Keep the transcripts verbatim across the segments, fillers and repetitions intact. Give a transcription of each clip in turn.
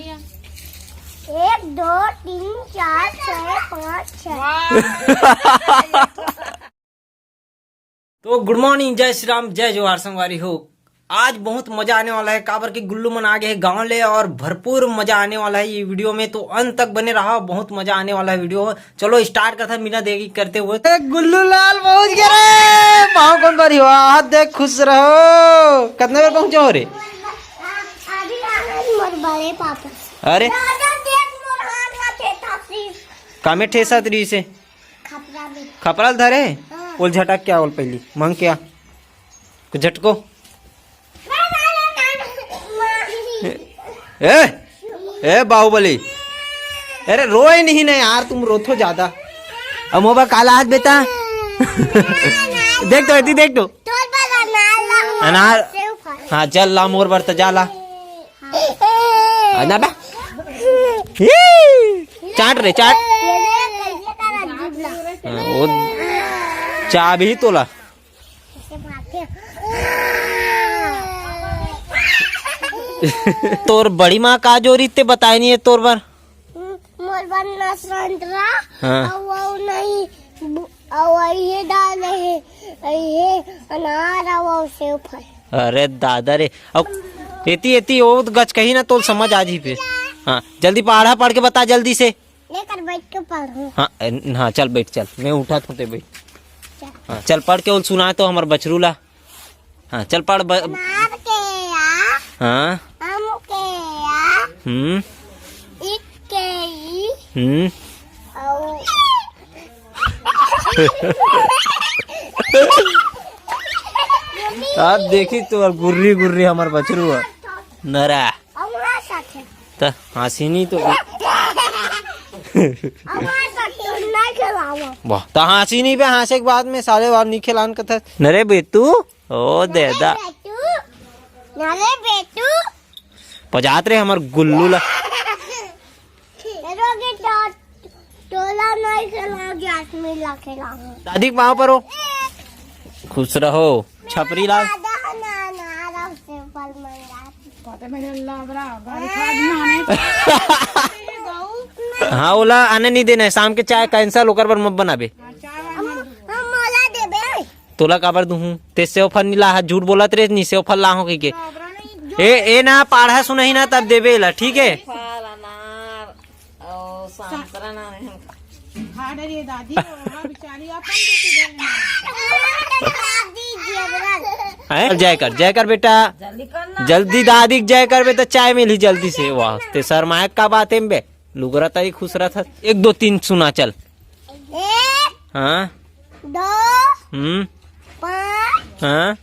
एक, दो, तीन, चार, छः, पाँच, छः। तो गुड मॉर्निंग, जय श्री राम, जय जोहार संगवारी हो। आज बहुत मजा आने वाला है, काबर कि गुल्लू मन आ गए हैं गाँव ले और भरपूर मजा आने वाला है ये वीडियो में। तो अंत तक बने रहा, बहुत मजा आने वाला है वीडियो। चलो स्टार्ट करते हैं बिना देरी करते हुए। ए, गुल्लू लाल पहुंच गए रे। पाँव कोन परी हो? हाथ देख, खुश रहो। कितने बार पहुंचे हो रे? अभी आ गए मोर बड़े पापा। अरे। दादा देख मोर हाथ ला ठेसा सी। कामे ठेसा तरी से। खपरा में। खपरा ल धरे? हाँ। ओल झटक क्या ओल पहली? मांग क्या? कुछ झटको। ए, ए बाहुबली, अरे रोए नहीं ना यार, तुम रोथो ज्यादा। अब मोबा काला हाथ बेटा। देख तो, एती देख तो। तोर बर अनार ला। अनार। सेव फल। हाँ, चल ला मोर बर त जा ला। हाँ। अनार बा। चाट रे, चाट। ये देख, कैसे का राजू ला। हाँ, वो चाबी तोला। तोर बड़ी माँ का जोरी ते बताए नहीं है तोर बर? मोर बर ना संतरा, हाँ। अउ वो नहीं, बु-, अउ ये दाल है, ये अनार, अउ वो सेव फल। अरे दादा रे, अब एती एती वो गच कही ना तो समझ आ जी फिर। हाँ, जल्दी पढ़ा, पढ़ के बता जल्दी से। लेकर बैठ के पढ़ो। हाँ, ए, हाँ, चल बैठ, चल, मैं उठा थोते बैठ। चल। हाँ, चल पढ़ के उल सुना तो हमर बछरू ला। हाँ, चल पढ़ ब-, अनार के आ, हाँ। आम के आ, हम्म। ईख के ई, हम्म। अउ आप देखी तो गुर्री गुर्री हमर बछरू है। नरा। अउ वहाँ साथे। त हाँसी नहीं तो। अउ वहाँ साथे नहीं खिलावा। वाह, त हाँसी नहीं बे, हाँसे के बाद में साले बार नहीं खिलान कथा। नरे बेतू, ओ देदा। बेटू, नरे बेटू। पजात रे हमर गुल्लू ला। रोगी तो टोला नहीं खेला, जैस्मिन ला खेला। दादी के पाँव पर हो। खुश रहो। छपरी ला। दादा ना, ना, रहो, से फल मंगा। पता नहीं चल रहा, बड़ा गाड़ी खा दिया हमने। हाँ, ओला आने नहीं देना है। शाम के चाय कैंसिल, ओकर बर मत बनाबे। हाँ, चाय वाय मत दो। हम मोला देबे। तोला काबर दूहूं? ते सेव फल नी लाहा, झूठ बोलत रे, नी सेव फल लाहो कहिके। ए, ए ना, पाढ़ा सुनही ना, तब देबे एला, ठीक है? फल, अनार, और संतरा ना है। खा डरिए दादी, वो बेचारी अपन देती घर में। हैं? जय कर, जय कर बेटा। जल्दी कर ना। जल्दी दादी के जय कर बेटा, चाय मिली जल्दी से। वाह, ते शर्माए का बात है बे? लुगरा तारी खुश रहा था। एक, दो, तीन सुना, चल। एक, हाँ। दो, हम्म। पाँच, हाँ।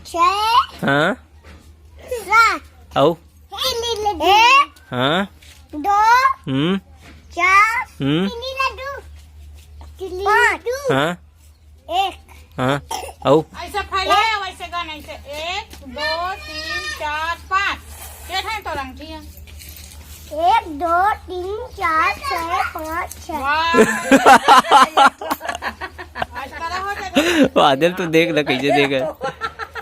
छः, हाँ। सात। अउ? एक, हाँ। दो, हम्म। चार, हम्म। चीनी लड्डू, चीनी पाँच। लड्डू। हाँ। एक। हाँ, अउ? ऐसे फैलाया, वैसे गाना, ऐसे एक, दो, तीन, चार, पाँच। ये है तो रंग, ठीक है। एक, दो, तीन, चार, छः, पाँच, छः। वाह। आज करा हो जाएगा। बादल तो देख ना कैसे देख रहा है।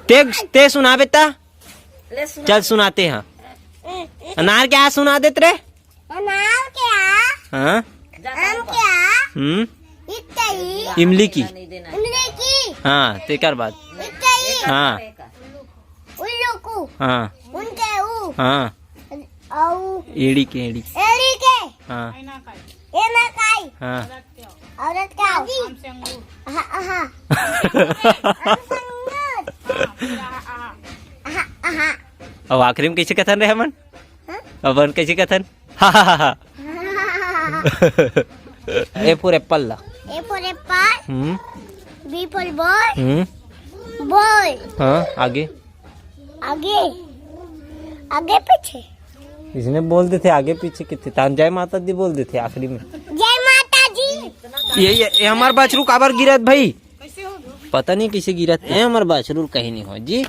ते, ते सुना बेटा। ले सुना। चल सुनाते हैं। अनार क्या सुना देत रे? अनार क्या? हाँ। आम क्या? हम्म। इतई। इमली की। इमली की। हाँ, तेकर बाद। इतई। हाँ। उल्लू को। हाँ। उनके ऊ। हाँ। औ। एड़ी के, एड़ी। एड़ी के। हाँ। ये ना काई। हाँ। औरत का। हाँ, हाँ। हाँ, हाँ। अब आखिरी में कैसे कथन रहे हमन? हाँ? अपन कैसे कथन? A for apple ला। A for apple। Hmm. B for boy। Hmm. Boy। हाँ, आगे। आगे, आगे पीछे। इसने बोल देथे आगे पीछे किथे, तान जय माता दी बोल देथे आखिरी में। जय माता दी। ये, ये, ये हमार बाछरू काबर गिरत भाई? पता नहीं कैसे गिरत। ए हमार बाछरू कहीं नहीं हो जी।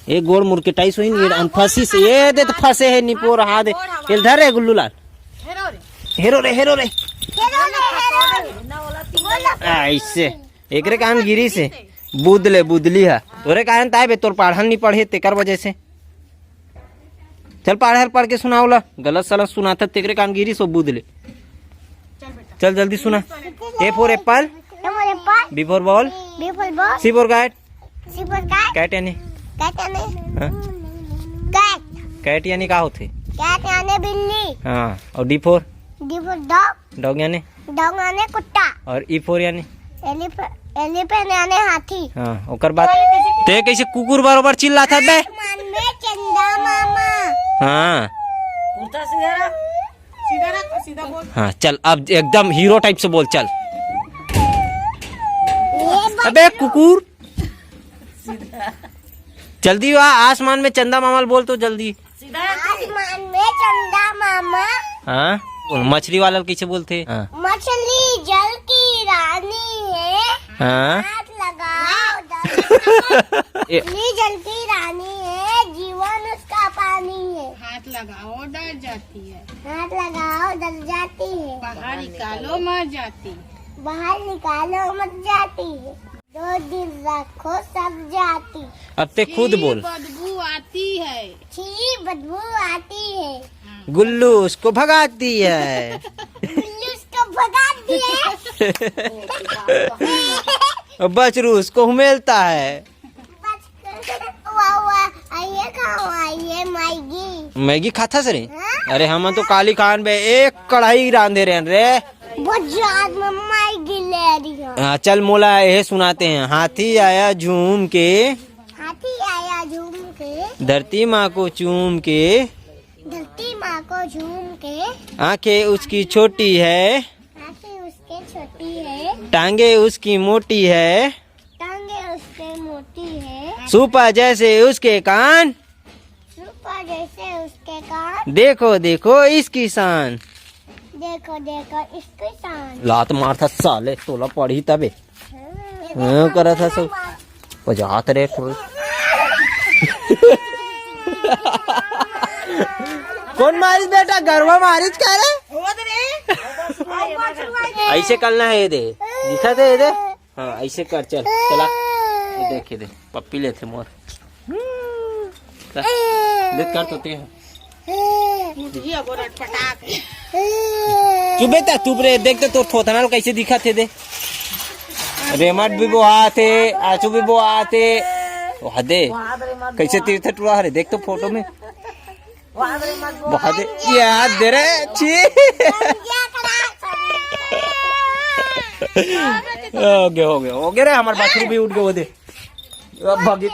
ये गोड़ मुड़ के टाइस हुई नहीं, ये फंसी से, ये दे तो फंसे है निपोर हाथ। ये धर रे गुल्लू लाल। हेरो रे, हेरो रे। हेरो रे, हेरो रे। आ, इससे। एकरे कारण गिरी से। बुदले, बुदली हा। तोरे कारण ताय बे, तोर पाढ़न नहीं पढ़े, तेकर वजह से। चल पढ़, हर पढ़ के सुनाओ ला। गलत सलत सुनाथा, तेकरे कान गिरी सो बूद ले। चल जल्दी सुना। A for apple, A for apple, B for ball, B for ball, C for cat। C for cat, cat यानी cat यानी हाँ? cat, कैट यानी का होथे? cat यानी बिल्ली, हाँ। और D for D for dog, dog यानी dog यानी कुत्ता, और E for यानी elephant, elephant यानी हाथी। हाँ। ओकर बाद ते कैसे कुकुर बरोबर चिल्लाथा बे? आसमान में चंदा मामा, हाँ। कुर्ता सीधा रख। सीधा रख, सीधा बोल। हाँ चल, अब एकदम हीरो टाइप से बोल चल। ये बात अबे कुकुर, जल्दी आ, आसमान में चंदा मामा ल बोल तो जल्दी। सीधा रख। आसमान में चंदा मामा, हाँ, मछली वाला ल कैसे बोलथे? हाँ। मछली जल की रानी है, हाँ। हाथ लगाओ दर्द, ए, मछली जल की रानी है, जीवन उसका पानी है, हाथ लगाओ डर जाती है, हाथ लगाओ दर्द जाती है, बाहर निकालो मर जाती है। बाहर निकालो मत जाती है, दो दिन रखो सब जाती, अब ते खुद बोल। बदबू आती है। छी बदबू आती है, गुल्लू उसको भगाती है। बिल्ली उसको भगाती है। और बछरू उसको हुमेलता है। वाह, वाह, आइए खाओ, आइए मैगी। मैगी खाथस रे? अरे हम तो काली खान बे एक कढ़ाई रांधे रहे रे। बाजार में मैगी ले रही है। हाँ चल मोला ये सुनाते हैं। हाथी आया झूम के, हाथी आया झूम के, धरती माँ को चूम के, धरती माँ को झूम के, आंखें उसकी छोटी है, आंखें उसके छोटी है, टांगे उसकी मोटी है, टांगे उसके मोटी है, सूपा जैसे उसके कान। रूपा जैसे उसके कान। देखो देखो इसकी शान। देखो देखो इसकी शान। लात मारथा साले, तोला पढ़ी तबे। हाँ, हाँ, करा था सब। बजात रे फुल। कौन मारिस बेटा? गरवा मारिस का रे? ऐसे करना है, ये दे, दिखा दे, ये दे। हाँ, ऐसे कर, चल चला। ये देख, ये दे, पप्पी लेथे मोर। देख कर तो ते। चुप बेटा, चुप रे। देख तो तोर थोथना ल कैसे दिखत हे दे। रेमट भी बोहात हे, आचू भी बोहात हे। ओ हदे, कैसे तीर्थ टुरा हरे, देख तो फोटो में। बहुत याद दे रे छी। हो गया, हो गया, हो गया रे, हमार बछरू भी उठ गया, वो दे। अब भगित